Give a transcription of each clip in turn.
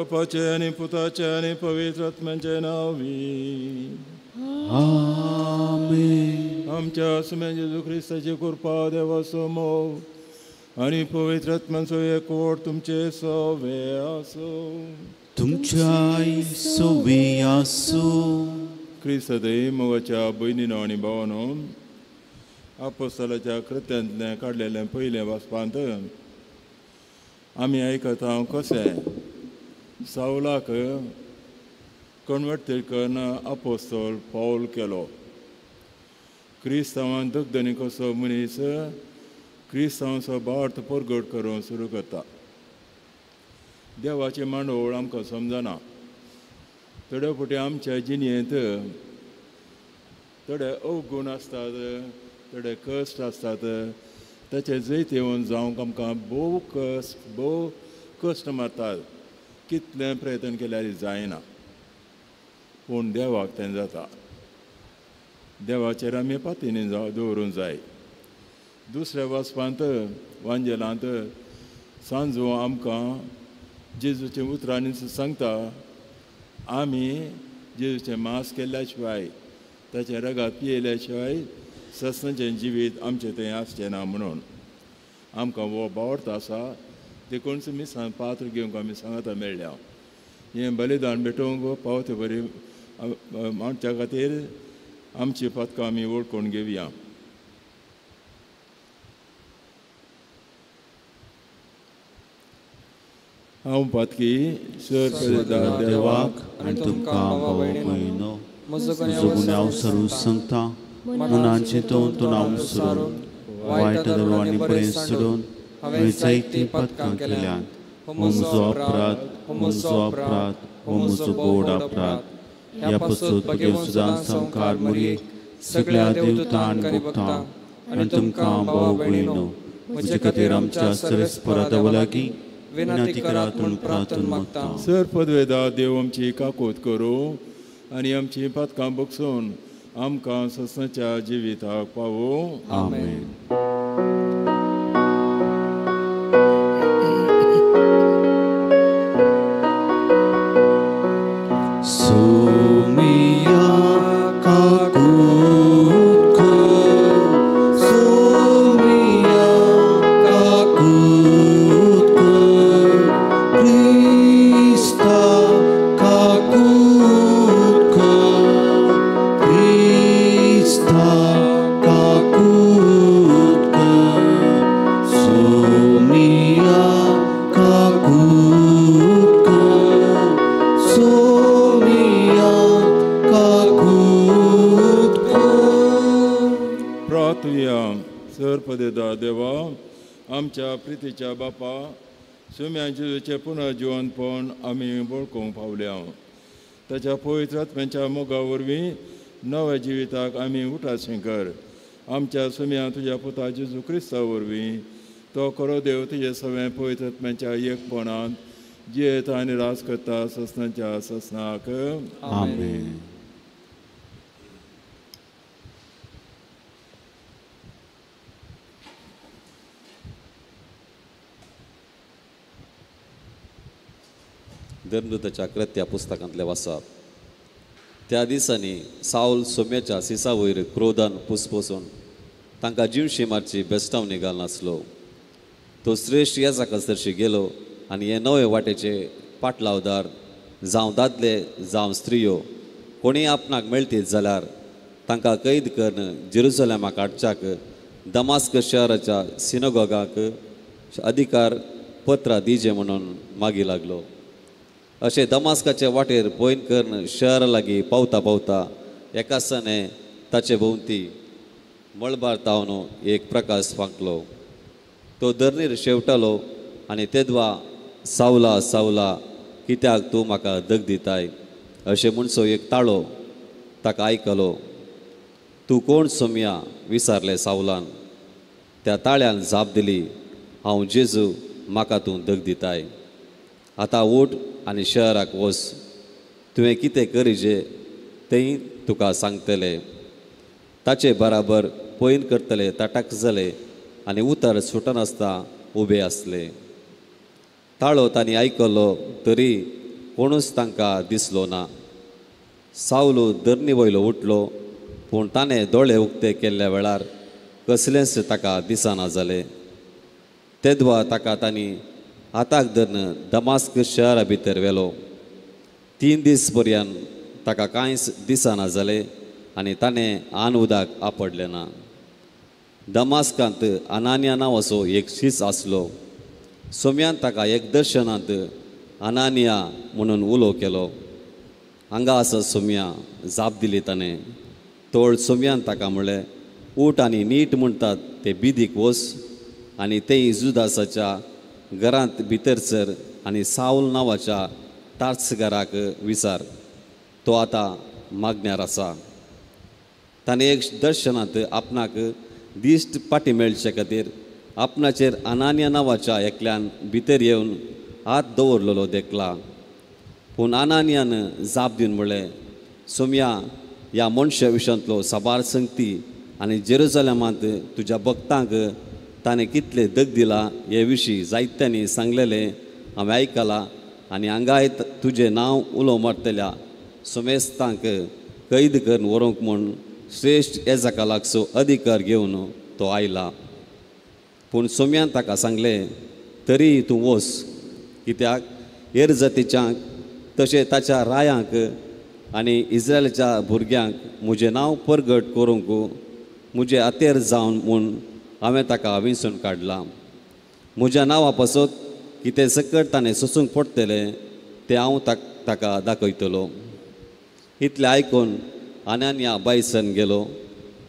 बापाचें आनी पुताचें आनी पवित्र आत्म्याचें नांवी आमेन। आमच्या सुम्या जेजू क्रिस्ताची कृपा, देवाचो मोग आनी पवित्र आत्म्याचो एकवट तुमचे सवे आसूं। तुमच्याय सवे आसूं। क्रिस्तदय मोगाच्या भयणीनो आनी भावानो, आपोस्तलाच्या कृत्यांतलें काडलेलें पयलें वाचपांत आमी आयकता कशें सावलाक कन्वर्ट करून आपोस्तल पावल केलो। क्रिस्तांवान दगदनी कसो मनीस क्रिस्तांवाचो भावार्थ परगट करूंक सुरू करता। देवाची मांडवळ आमकां समजना। थोडे फावटी आमच्या जिणेंत थोडे अवगूण आसतात, थोडे कश्ट आसतात, ताचे जैत येवन जावंक आमकां भोव कश्ट मारतात। कितलें प्रयत्न केल्यार जायना, पूण देवाक तें जाता। देवाचेर आमी पातीनी दवरूंक जाय। दुसऱ्या वाचपांत वांजेलांत सांजो आमकां जेजूच्या उतरांनी सांगता, आमी जेजूचें मास केल्ल्या शिवाय, ताचें रगात पियेल्या शिवाय सस्नाचें जिवीत आमचें थंय आसचें ना म्हणून आमकां हो भावार्थ आसा। देखून मिसान पात्र घेवंक आमी सांगाता मेळ्ळ्या। हें बलिदान भेटोवंक पावते बरी मांडच्या खातीर आमची पदकां आमी वळखून घेवया। हांव पातकी सर देवाक आनी तुमकां भाव भयणीनो म्हजो गुन्यांव सरू सांगता, मनाचें तोंड सोडून वायट दरवांनी बरें सोडून हांवें जायतीं पदकां केल्यांत। हो म्हजो अपराध, हो म्हजो अपराध, हो म्हजो गोड अपराध। ह्या पसून भगेवन सुदां सामकार मुरये सगळ्या देवतान भोगता आनी तुमकां भाव भयणीनो म्हजे खातीर आमच्या सर्वेस्परा देवा लागीं विनंती करात म्हूण प्रार्थना मागता। सर पदवेदा देव आमची काकूत करूं आनी आमची पातकां बगसून आमकां सस्नाच्या जिविताक पावूं। आमेन। देवा आमच्या प्रितीच्या बापा, सुम्या जेजूचें पुनर्जिवनपण आमी वळखूंक पावल्या। ताच्या पवित्र आत्म्याच्या मोगा वरवीं नव्या जिविताक आमी उठाशें कर। आमच्या सुम्या तुज्या पुता जेजू क्रिस्ता वरवीं तो खरो देव तुजे सगळें पवित्र आत्म्याच्या एकपणांत जियेता आनी राज करता ससनाच्या ससनाक। आमेन। धर्मदूताच्या कृत्या पुस्तकांतलें वाचप। त्या दिसांनी सावल सोम्याच्या सिसा वयर क्रोधान पुसपोसून तांकां जिवशी मारची बेस्टावणी घालनासलो। तो श्रेश्ठ याजाका सरशी गेलो आनी हे नवे वाटेचे पाटलावदार जावं दादले जावं स्त्रियो कोणीय आपणाक मेळटीत जाल्यार तांकां कैद करून जेरुसलेमाक हाडच्याक दमास्क शहराच्या सिनोगोगाक अधिकार पत्रां दिजे म्हणून मागी लागलो। अशें दमास्काचे वाटेर पयन करून शहरा लागीं पावता पावता एका सने ताचे भोंवती मळबार तावन एक प्रकाश फांकलो। तो धरणीर शेवटालो आनी तेदवा सावला सावला कित्याक तूं म्हाका दग दिताय अशें म्हणसो एक ताळो ताका आयकलो। तूं कोण सोमया विचारलें सावलान। त्या ताळ्यान जाप दिली, हांव जेजू, म्हाका तूं दग दिताय। आतां उठ आनी शहराक वच, तुवें कितें करिजे तें तुका सांगतले। ताचे बराबर पयन करतले ताटाक जाले आनी उतर सुटनासतना उबे आसले। ताळो तांणी आयकलो तरी कोणूच तांकां दिसलो ना. सावलो धरणी वयलो उठलो, पूण ताणें दोळे उक्ते केल्ल्या वेळार कसलेंच ताका दिसना जालें. तेदवा ताका तांणी हाताक धरून दमास्क शहरा भितर व्हेलो. 3 दीस पर्यंत ताका कांयच दिसना जालें आनी ताणें आन उदक आपडलें ना. दमास्कांत अनानिया नांवाचो एक शीस आसलो. सोम्यान ताका एक दर्शनांत अनानिया म्हणून उलो केलो. हांगा आसा सोम्या, जाप दिली ताणें. तोळ सोम्यान ताका म्हणलें, उठ आनी नीट म्हणटात ते बिदीक वच आनी तें जुदासाच्या घरांत भितर सर आनी सावल नांवाच्या तार्सगाराक विचार, तो आतां मागण्यार आसा. ताणें एक दर्शनांत आपणाक दिश्ट पाटी मेळचे खातीर आपणाचेर अनानिया नांवाच्या एकल्यान भितर येवन हात दवरलेलो देखला. पूण अनानियान जाप दिवन म्हणलें, सोम्या, ह्या मनशा विशयांतलो साबार संगती आनी जेरुजलेमांत तुज्या भक्तांक ताणें कितले दग दिला हे विशीं जायत्यांनी सांगलेलें हांवें आयकलां आनी हांगाय तुजें नांव उलो मारतल्या समेस्तांक कैद करून व्हरूंक म्हूण श्रेश्ठ येजाका लागचो अधिकार घेवन तो आयला. पूण सोम्यान ताका सांगलें, तरी तूं वच, कित्याक हेर जातीच्यांक तशें ताच्या रायांक आनी इस्रायलाच्या भुरग्यांक म्हजें नांव परगट करूंक म्हजें हातेर जावन म्हूण हांवें ताका विंचून काडलां. म्हज्या नांवा पासत कितें सकट ताणें सोसूंक पडटलें तें हांव ताका दाखयतलो. इतलें आयकून अनानिया बायसन गेलो.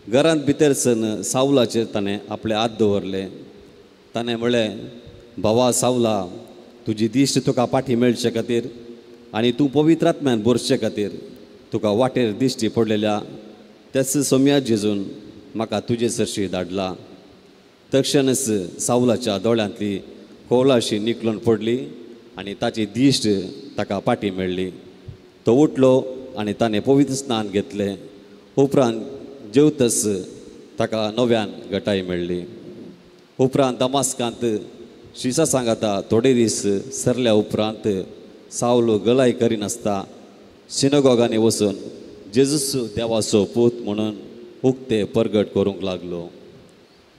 घरांत भितर सन सावलाचेर ताणें आपले हात दवरले. ताणें म्हणलें, भावा सावला, तुजी दिश्ट तुका पाठी मेळचे खातीर आनी तूं पवित्र आत्म्यान भरचे खातीर तुका वाटेर दिश्टी पडलेल्या त्याच सोम्या जेजून म्हाका तुजे सरशी धाडला. तक्षणच सावलाच्या दोळ्यांतली कोवळाशी निकलून पडली आनी ताची दिश्ट ताका पाठी मेळ्ळी. तो उठलो आनी ताणें पवित्र स्नान घेतलें. उपरांत जेवतच ताका नव्यान गटाय मेळ्ळी. उपरांत दमास्कांत शिसा सांगाता थोडे दीस सरल्या उपरांत सावलो गलाय करिनासता सिनोगोगांनी वचून जेजूस देवाचो पूत म्हणून उक्ते परगट करूंक लागलो.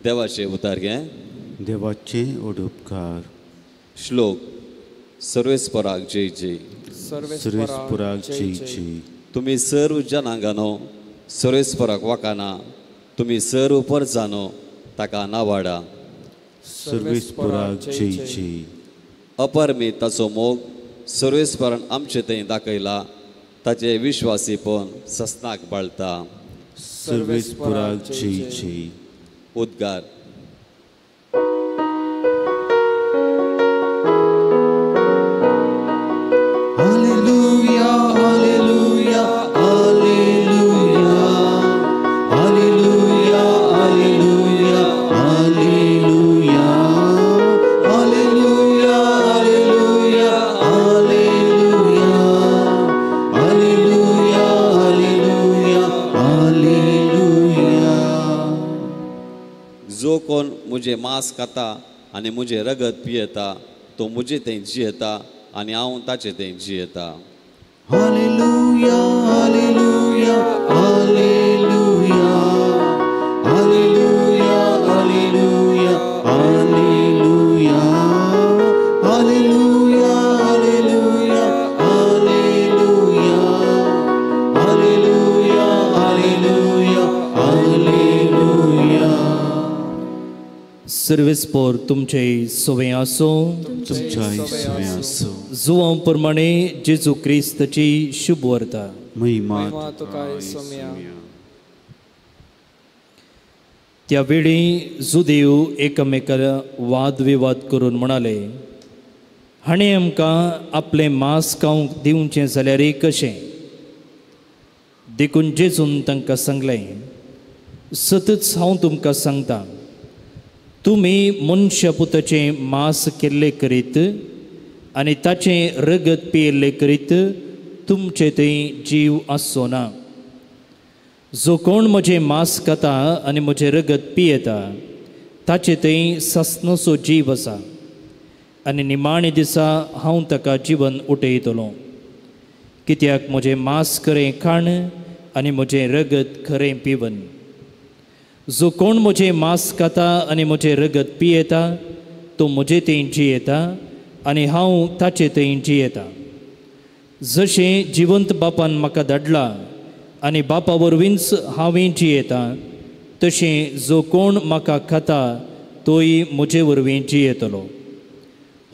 देवाचे उतार घे, देवाचे उपकार. श्लोक सर्वेस्पराक जय जय. सर्वेस्पराक जय जय. तुमी सर्व जनांगानो सर्वेस्पराक वाकाना, तुमी सर्व परजानो ताका नावाडा. सर्वेस्पराक जय जय. अपरमीत ताचो मोग सर्वेस्परान आमचे थंय दाखयला, ताचे विश्वासीपण ससनाक बाळता. सर्वेस्पराक जय जय. उद्गार. Hallelujah, hallelujah, hallelujah, hallelujah, hallelujah, hallelujah, hallelujah, hallelujah, hallelujah, hallelujah, hallelujah, hallelujah. जो कोण मुझे मांस खाता आनी मुझे रगत पियेता तो मुझे थंय जियेता आनी हांव ताचे थंय जियेता. Hallelujah, hallelujah, hallelujah, hallelujah, hallelujah, hallelujah, hallelujah, hallelujah, hallelujah, hallelujah, hallelujah, hallelujah. सर्वेस्पोर तुमचे सोवे आसो. तुमच्याय सोवे आसो. जुवां प्रमाणे जेजू क्रिस्ताची शुभ वार्ता. महिमा तुका सोम्या. त्या वेळी जुदेव एकामेकाला वादविवाद करून म्हणाले, हाणें आमकां आपलें मांस खावंक दिवचें जाल्यार कशें? देखून जेजून तांकां सांगलें, सतच हांव तुमकां सांगता, तुमी मनशा पुताचें मांस केल्लें करीत आनी ताचें रगत पियेल्लें करीत तुमचे थंय जीव आसचो ना. जो कोण म्हजें मांस खाता आनी म्हजें रगत पियेता ताचे थंय सासणाचो जीव आसा आनी निमाणे दिसा हांव ताका जिवन उठयतलो. कित्याक म्हजें मांस खरें खाण आनी म्हजें रगत खरें पिवन. जो कोण म्हजें मांस खाता आनी म्हजें रगत पियेता तो म्हजे थंय जियेता आनी हांव ताचे थंय जियेता. जशें जिवंत बापान म्हाका धाडला आनी बापा वरवींच हांवें जियेता तशें जो कोण म्हाका खाता तोय म्हजे वरवीं जियेतलो.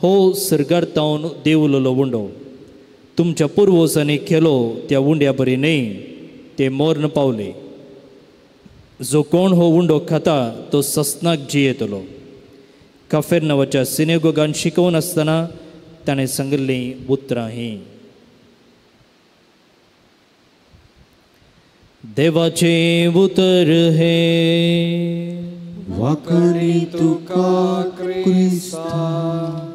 हो सर्गार तावन देवलोलो उंडो तुमच्या पुर्वजांनी केलो त्या उंड्या बरी न्हय, ते मर्ण पावले. जो कोण हो उंडो खाता तो ससनाक जियेतलो. काफेर नांवाच्या सिनेगोगान शिकोवन आसतना ताणें सांगिल्लीं उतरां हीं. देवाचें उतर हें. वाखाणी तुका क्रिस्ता.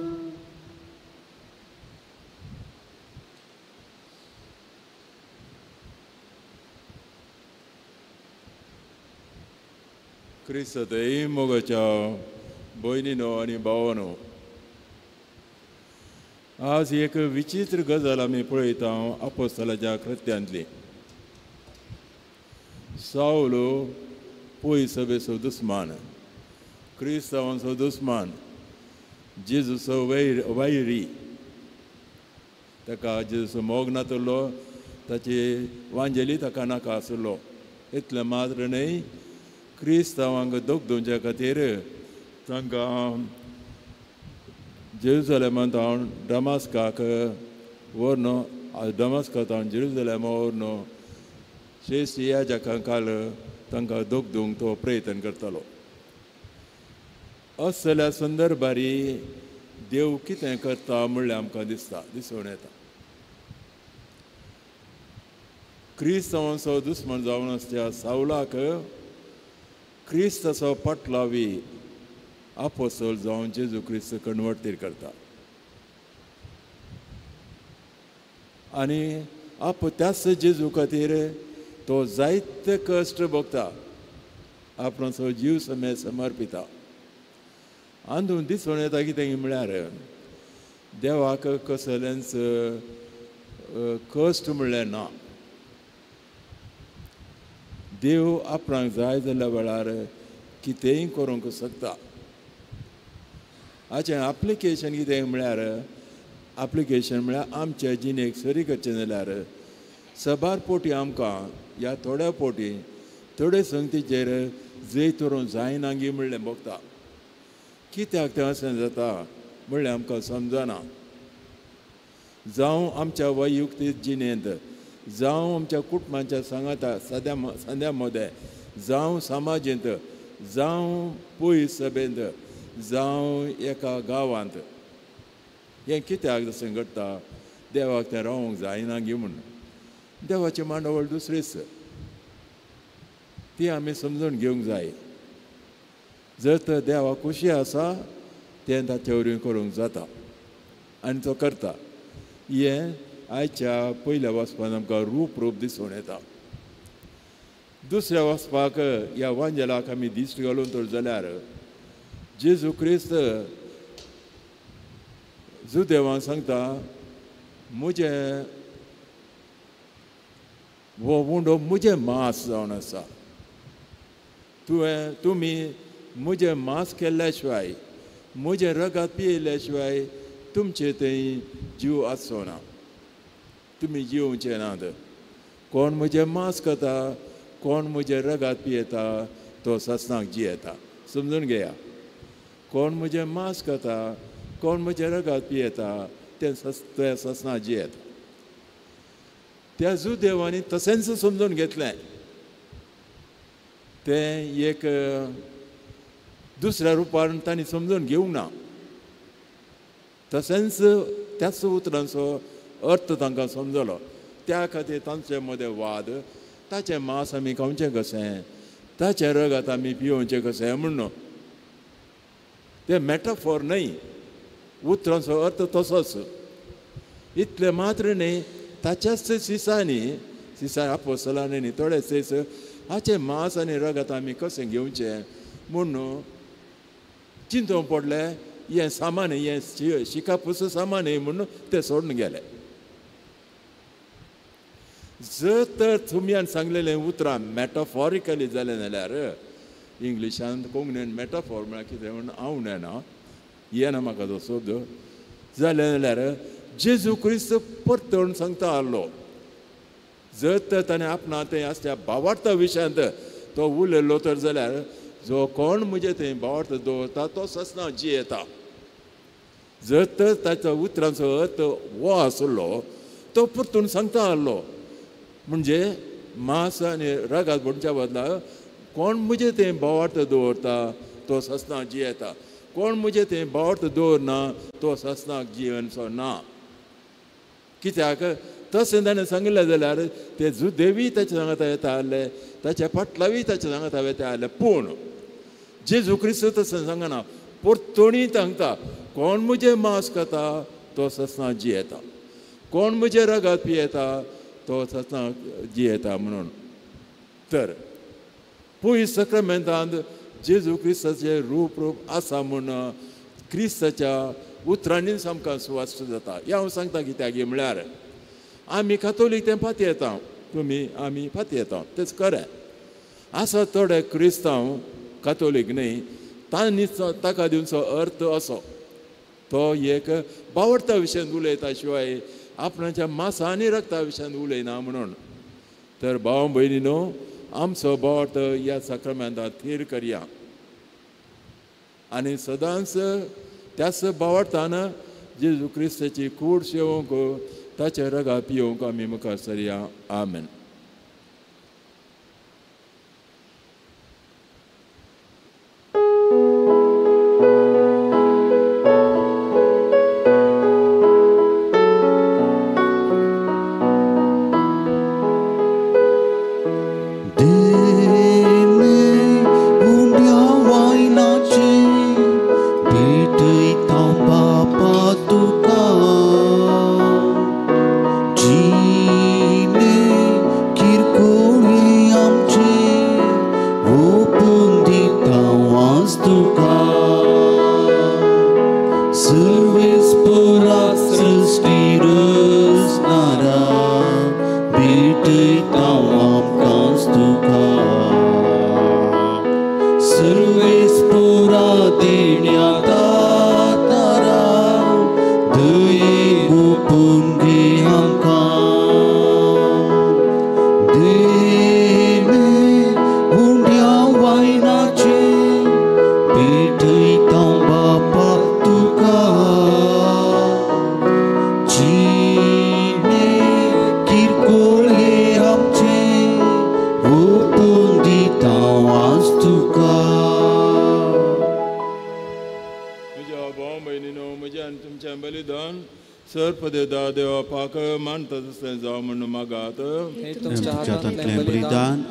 क्रिस्तय मोगाच्या भयणीनो आनी भावानो, आज एक विचित्र गजाल आमी पळयता आपोस्तलाच्या कृत्यांतली. सावलो पयस सभेचो दुस्मान, क्रिस्तांवांचो दुस्मान, जेजूचो वैरी. ताका जेजूचो मोग नातलो, ताची वांजेली ताका नाका आसलो. इतलें मात्र न्हय, क्रिस्तांवांक दोख दिवच्या खातीर तांकां जेरुजलेमांत हांव डमास्काक व्हरून, डमास्कांत हांव जेरुजलेमा व्हरून श्रेश्ठ याजकां काल तांकां दोख दिवंक तो प्रयत्न करतालो. असल्या संदर्भारी देव कितें करता म्हणल्यार आमकां दिसता, दिसून येता. क्रिस्तांवांचो दुस्मान जावन आसच्या सावलाक क्रिस्ताचो पाटलावी आपोसल जावन जेजू क्रिस्त कन्वर्टीर करता आनी आप त्याच जेजू खातीर तो जायते कश्ट भोगता, आपणाचो जीव समेत समर्पिता. अंदून दिसून येता कितें म्हळ्यार देवाक कसलेंच कश्ट म्हणलें ना. देव आपणाक जाय जाल्ल्या वेळार कितेंय करूंक शकता. हाचें एप्लिकेशन कितें म्हळ्यार, एप्लिकेशन म्हळ्यार आमच्या जिणेक सरी करचें जाल्यार सबार पोटी आमकां ह्या थोड्या पोटी थोडे संगतीचेर जैत व्हरूंक जायना गी म्हणलें भोगता. कित्याक तें अशें जाता म्हणलें आमकां समजना. जावं आमच्या वैयुक्तीक जिणेंत, जावं आमच्या कुटुंबाच्या सांगाता सद्या संद्या मदें, जावं समाजेंत, जावं पयस सभेंत, जावं एका गांवांत, हें कित्याक जशें घडटा देवाक तें रावंक जायना गी म्हूण. देवाची मांडावळ दुसरीच, ती आमी समजून घेवंक जाय. जर तर देवाक खुशी आसा तें ताचे वरवीं करूंक जाता आनी तो करता. हें आयच्या पयल्या वाचपान आमकां रूप रूप दिसून येता. दुसऱ्या वाचपाक ह्या वांजेलाक आमी दिश्ट घालून तर जाल्यार जेजू क्रिस्त जुदेवान सांगता, म्हजें हो उंडो म्हजें मांस जावन आसा, तुवें तुमी म्हजें मांस केल्ल्या शिवाय, म्हजें रगत पियेल्ल्या शिवाय तुमचे थंय जीव आसचो ना, तुमी जिवचे नात. कोण म्हजें मांस खाता, कोण म्हजें रगत पियेता तो ससनाक जियेता. समजून घेया, कोण म्हजें मांस खाता, कोण म्हजें रगत पियेता तें ते ससनाक जियेता. त्या जुदेवांनी तशेंच समजून घेतलें. तें एक दुसऱ्या रुपान तांणी समजून घेवंक ना. तशेंच त्याच उतरांचो अर्थ तांकां समजलो. त्या खातीर तांचे मदें वाद, ताचें मांस आमी खावचें कशें, ताचें रगत आमी पिवोवचें कशें म्हणून. तें मॅटाफॉर न्हय, उतरांचो अर्थ तसोच. इतलें मात्र न्हय, ताच्याच सिसांनी, सिसा आपोस्तलांनी न्ही, थोडे सीस हाचें मांस आनी रगत आमी कशें घेवचें म्हणून चिंतूंक पडलें. हें सामान, हें शिकापूस सामान म्हणून ते सोडून गेले. जर तर तुमयान सांगलेलें उतरां मॅटाफॉरिकली जालें जाल्यार इंग्लिशान कोंकणीन मॅटाफॉर म्हळ्यार कितें म्हूण हांव नेणा, येना म्हाका तो शब्द. जालें जाल्यार जेजू क्रिस्त परतून सांगता आहलो, जर तर ताणें आपणा तें आसल्या भावार्था विशयांत तो उलयलो तर जाल्यार जो कोण म्हजें थंय भावार्थ दवरता तो ससना जियेता. जर तर ताच्या उतरांचो अर्थ हो आसलो तो परतून सांगता आहलो, म्हणजे मांस आनी रगात म्हणच्या बदला कोण म्हजें थंय भावार्थ दवरता तो ससना जियेता, कोण म्हजें थंय भावार्थ दवरना तो ससनाक जियेवचो ना. कित्याक तशें ताणें सांगिल्लें जाल्यार ते जुदेवी ताच्या सांगाता येता आहले, ताच्या फाटलावी ताच्या सांगाता येता आहले. पूण जेजू क्रिस्त तशें सांगना, परतोणी सांगता कोण म्हजें मांस खाता तो ससना जियेता, कोण म्हजें रगात पियेता तो ससना जियेता म्हणून. तर पयस सक्रमेंतांत जेजू क्रिस्ताचें रूप रूप आसा म्हूण क्रिस्ताच्या उतरांनीच आमकां सुवास जाता. हें हांव सांगता कित्याक म्हळ्यार आमी कातोलीक तें फाती येता, तुमी आमी फाती येता तेच खरें आसा. थोडे क्रिस्तांव कातोलीक न्हय, तांणी ताका दिवचो अर्थ असो तो एक बावडता विशयान उलयता शिवाय आपणाच्या मासा आनी रक्ता विशयान उलयना म्हणून. तर भाव भयणीनो, आमचो भावार्थ ह्या साक्रमेंतांत थीर करया आनी सदांच त्याच भावार्थान जेजू क्रिस्ताची कूड शेवंक ताचे रगा पियोवंक आमी मुखार सरया. आमेन.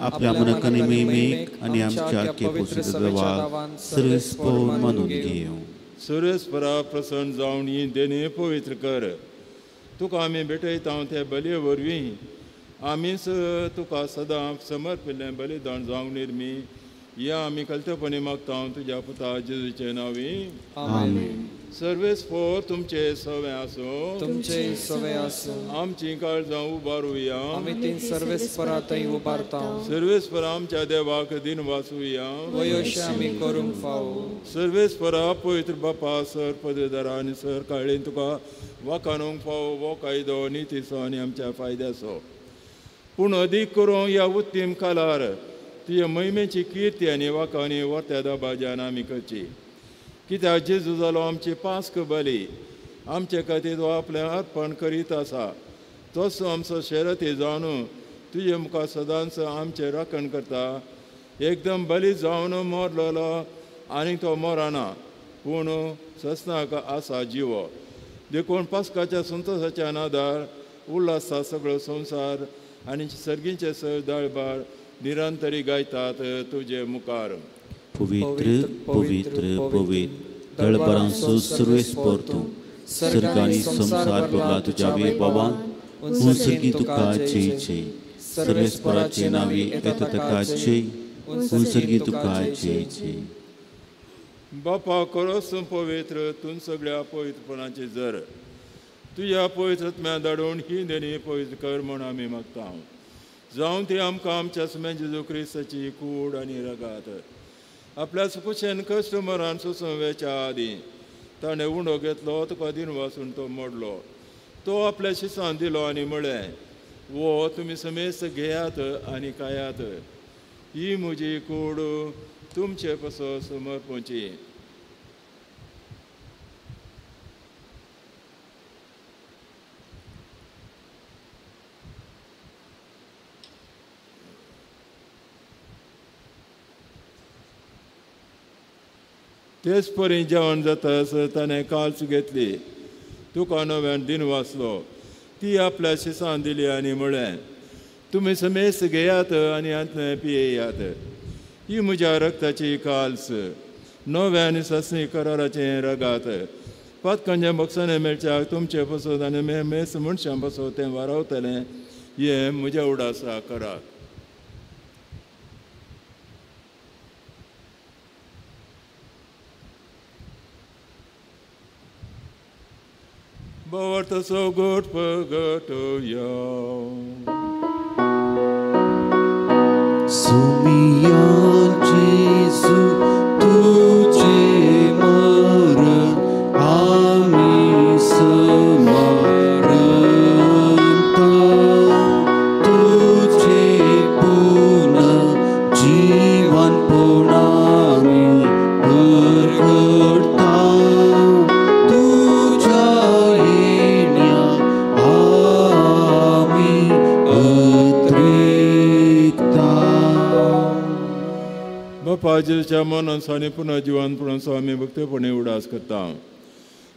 आपल्या मनाकानी मेमेक आनी आमच्या सर्वेस्पोर मानून घेवं. सर्वेस्परा प्रसन्न जावन ही देणे पवित्र कर. तुका आमी भेटयता ते बलये वरवीं आमीच तुका सदां समर्पिल्लें बलिदान जावंक निर्मी. या आमी कल्तपणी मागता तुज्या पुता जेजूचे नांवी. आमेन. सर्वेस्पोर तुमचे सवे आसूं, तुमचे सवे आसूं. आमची काळजां उबारुया, आमी ती सर्वेस्परा थंय उबारता. सर्वेस्परा आमच्या देवाक दिन वाचुया, वयोशे आमी करूंक फावो. सर्वेस्परा पवित्र बापा सर पदवीदारा आनी सर काळीन तुका वाखाणूंक फावो हो कायदो नितीचो आनी आमच्या फायद्याचो. पूण अदीक करून ह्या उत्तीम कालार तुज्या महिमेची किर्ती आनी वाखाणी वर्त्या दबाज्यान आमी करची. कित्याक जेजू जालो आमची पास्क बली, आमचे खातीर तो आपलें अर्पण करीत आसा. तसो आमचो शरती जावन तुजे मुखार सदांच आमचें राखण करता. एकदम बली जावन मरलेलो आनी तो मरना, पूण ससनाक आसा जिवो. देखून पास्काच्या संतोशाच्या नादार उल्हासा सगळो संवसार आनी सर्गींचे दळबार निरंतरी गायतात तुजे मुखार. पवित्र पवित्र पवित्र दळबारांचो सर्वेस्पोर तूं, सर्ग आनी संवसार भरला तुज्या वैभवान. उंसर्गी तुका जय जय, सर्वेस्पराचे नांवी येता ताका जय, उंसर्गी तुका जय जय. बापा करोस पवित्र तूं सगळ्या पवित्रपणाची जर तुज्या पवित्र आत्म्या धाडून ही देणी पवित्र कर म्हूण आमी मागता. जावं ती आमकां आमच्या सुम्या जेजू क्रिस्ताची कूड आनी रगात. आपल्या सुकुशेन कश्ट मरान सोसून वेच्या आदीं ताणें उंडो घेतलो, तुका दिन वासून तो मोडलो, तो आपल्या शिसान दिलो आनी म्हळें, वो तुमी समेस्त घेयात आनी खायात, ही म्हजी कूड तुमचे पासत समर्पची. तेच परी जेवण जाता ताणें काल्स घेतली, तुका नव्यान दिन वाचलो, ती आपल्या शिसान दिली आनी म्हळें, तुमी समेस्त घेयात आनी हांतलें पियेयात, ही म्हज्या रक्ताची काल्स, नव्या आनी सासणी कराराचें रगात. पातकांच्या बक्षाने मेळच्याक तुमचे पसत आनी मेस मनशां पसत तें वारावतलें, हें म्हज्या उडासा करात. Bort so good purgatorio. Sumiyan Jesu tujhe maran ami smaranta, tujhe puna jivan punami parkarta. बापा जेजूच्या मनान आनी पुनः जिवन पुणसो आमी भक्तपणी उडास करता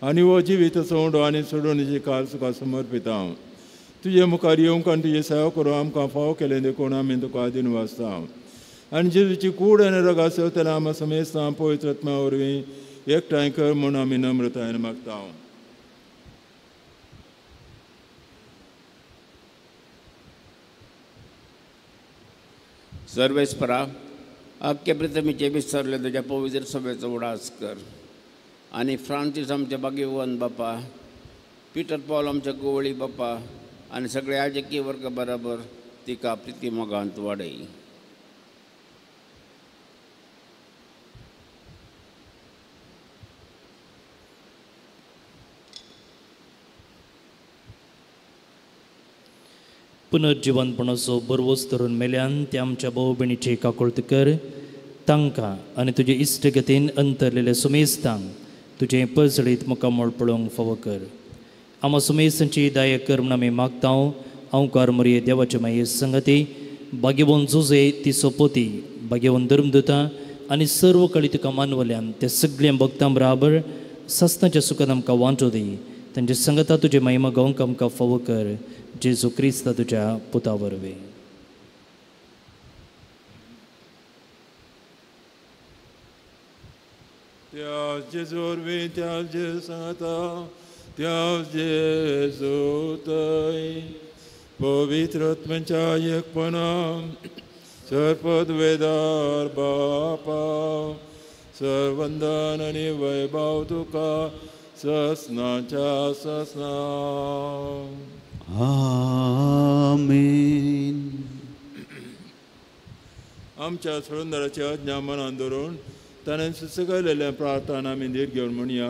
आनी हो जिविताचो उंडो आनी सोडोवणेची काल तुका समर्पिता. तुजे मुखार येवंक आनी तुजी सेवा करूं आमकां फावो केलें देखून आमी तुका आदीन वाचता आनी जेजूची कूड आनी रगात सेवतना आमी समेस्तां पवित्र आत्म्या वरवीं एकठांय कर म्हूण आमी नम्रतायेन मागता. सर्वेस्परा अख्खे प्रिथमीचे विसरले तुज्या पवित्र सभेचो उडास कर आनी फ्रांसीस आमचे भाग्यवन बापा, पिटर पॉल आमच्या गोवळी बापा आनी सगळे आजकी वर्ग बराबर तिका प्रिती मोगांत वाडय. पुनर्जिवनपणाचो बरवस धरून मेल्यान ते आमच्या भाव भयणीची काकुळट कर, तांकां आनी तुजे इश्टगतीन अंतरलेले सुमेस्तांक तुजें परजळीत मुखामळ पळोवंक फावो कर. आमा सुमेस्तांची दया कर म्हूण आमी मागता. अंवकार मोरये देवाचे माये संगती भाग्यवन जुजे ती सोपोती भाग्यवन धर्मदुता आनी सर्व कळी तुका मानवल्यान ते सगळ्या भक्तां बराबर सस्नाच्या सुखान आमकां वांटो दी. तांचे संगता तुजे महिमा गावंक आमकां फावो कर, जेजू क्रिस्ता तुज्या पुता वरवीं. त्या जेजू वरवीं, त्या जेजू सांगता, त्या जेजू थंय पवित्र आत्म्याच्या एकपणान सर्पद्वेदार बापा सर्वंदन आनी वैभव तुका ससनाच्या ससना. आमेन. आमच्या सुरंदराची आज्ञा मनान धरून ताणें सुचयलेल्या प्रार्थना आमी धीर घेवन म्हणया.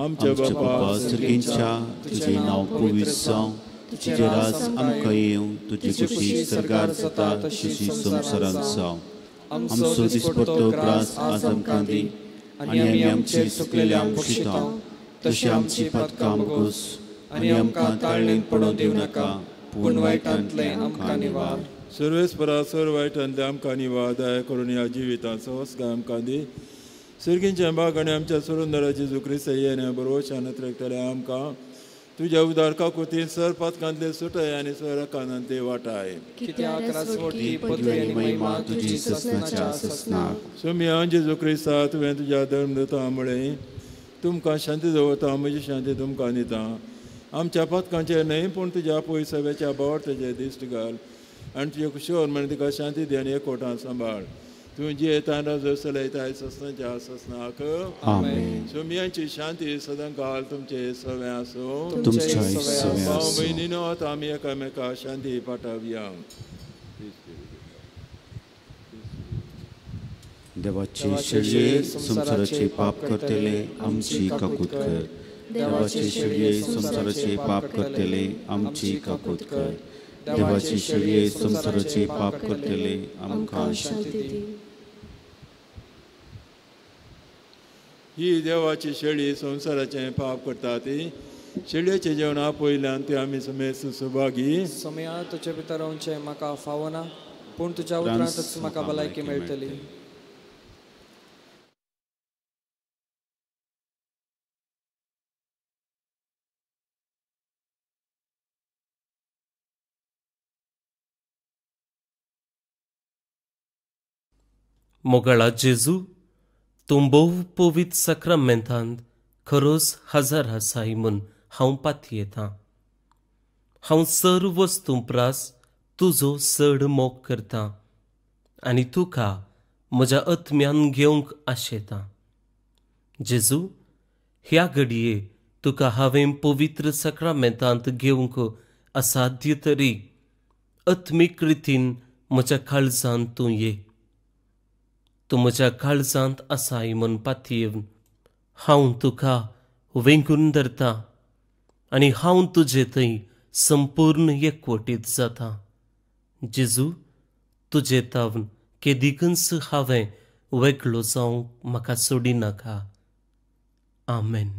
आमच्या बापा सर्गींच्या, तुजें नांव पवित्र जावं, तुजें राज आमकां येवं, तुजी खुशी सर्गार जाता तशी संवसारांत जावं. आमचो दिसपट्टो ग्रास आज आमकां दी आनी आमी आमचे चुकलेल्यांक बक्षिता तशी आमची पातकां मोगूस आनी आमकां ताळणेंत पडोवंक दिवं नाका, पूण वायटांतलें आमकां निवार. सर्वेस्परा सर वायटांतलें आमकां निवार, दया करून ह्या जिवितांत सहज आमकां दी. सर्गींच्या बाग आनी आमच्या सुरंदरा जेजू क्रिस्त येण्या बरोवशान त्रेकतले आमकां तुज्या उदार काकुतीन सर पातकांतले सुटय आनी सर कानांतले वाटाय. सोम्या जेजू क्रिस्ता, तुवें तुज्या धर्मदूता म्हळें, तुमकां शांती दवरता, म्हजी शांती तुमकां दिता. आमच्या पातकांचेर न्हय पूण तुज्या पयसव्याच्या बोवार्थाचेर दिश्ट घाल आनी तुजे कुशीवर म्हण तुका शांती दी आनी एकवटान सांबाळ. तूं जियेता राजो चलयताय ससनाच्या ससनाक. सोम्यांची शांती सदांकाल तुमचे सवें आसूं. भाव भयणीनो, आतां आमी एकामेका शांती पाठोवया. देवाचे शेळये संवसाराचे पाप करतले आमची काकूत कर. देवाचे शेळये संवसाराचे पाप करतले आमची काकूत कर. देवाचे शेळये संवसाराचे पाप करतले आमकां शांती दी. ही देवाची शेळी संवसाराचें पाप करता ती शेळयेचें जेवण आपयल्यान ते आमी समेस्त सभागी. सोमया तुजे भितर रावचें म्हाका फावना, पूण तुज्या उतरांतच म्हाका भलायकी मेळटली. मोगाळा जेजू, तूं भोव पवित्र साक्रामेंतांत खरोच हजर आसाय म्हूण हांव पातयेतां. हांव सर्व वस्तूं प्रास तुजो चड मोग करतां आनी तुका म्हज्या आत्म्यान घेवंक आशेतां. जेजू, ह्या घडये तुका हांवें पवित्र साक्रामेंतांत घेवंक असाध्य तरी आत्मीक रितीन म्हज्या काळजांत तूं ये. तूं म्हज्या काळजांत आसाय म्हूण पातयेवन हांव तुका वेंगून धरतां आनी हांव तुजे थंय संपूर्ण एकवटीत जाता. जेजू, तुजे तावन केदिकूच हांवें वेगळो जावंक म्हाका सोडिनाका. आमेन.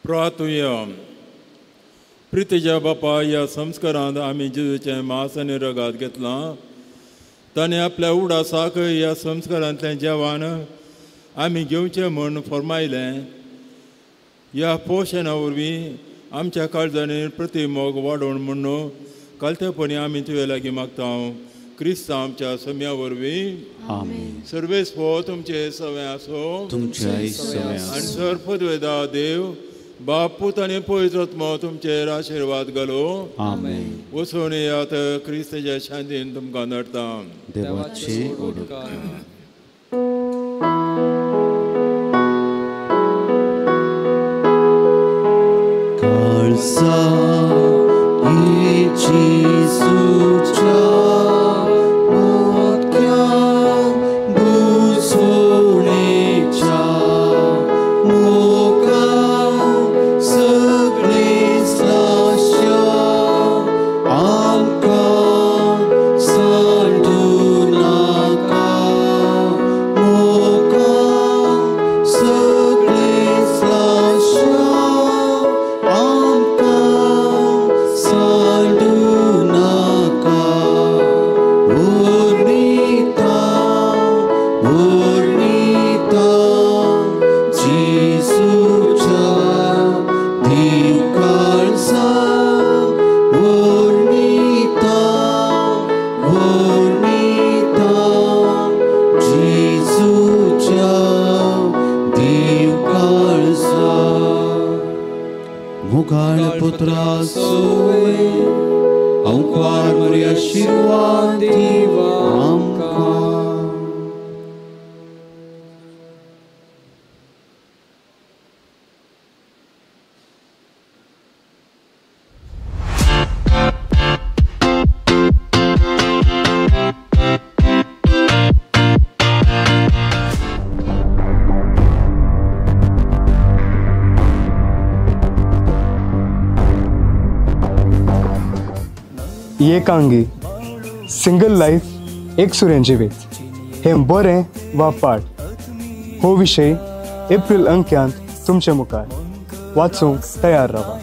प्रार्थुया. प्रितीच्या बापा, ह्या संस्कारांत आमी जेजूचें मांस आनी रगात घेतलां. ताणें आपल्या उडासाक ह्या संस्कारांतलें जेवण आमी घेवचें म्हूण फर्मायलें. ह्या पोशणा वरवीं आमच्या काळजांनी प्रतिमोग वाडोवन म्हूण कालतेपणी आमी तुवे लागीं मागता. क्रिस्त आमच्या सम्या वरवीं. आमेन. सर्वेस हो तुमचे सवे आसो आनी सर्पद्वेदा देव बाप पूत आनी पवित्र आत्मो तुमचेर आशिर्वाद घालो. आमेन. वचून येयात, क्रिस्ताच्या शांतीन तुमकां नडटा. देवाचे उपकार. काळजा जेजूच्या आमकां सांडू नाका. एकांगी सिंगल लायफ एकसुरें जिवीत हें बरें वा पाड हो विशय एप्रिल अंक्यांत तुमचे मुखार वाचूंक तयार रावा.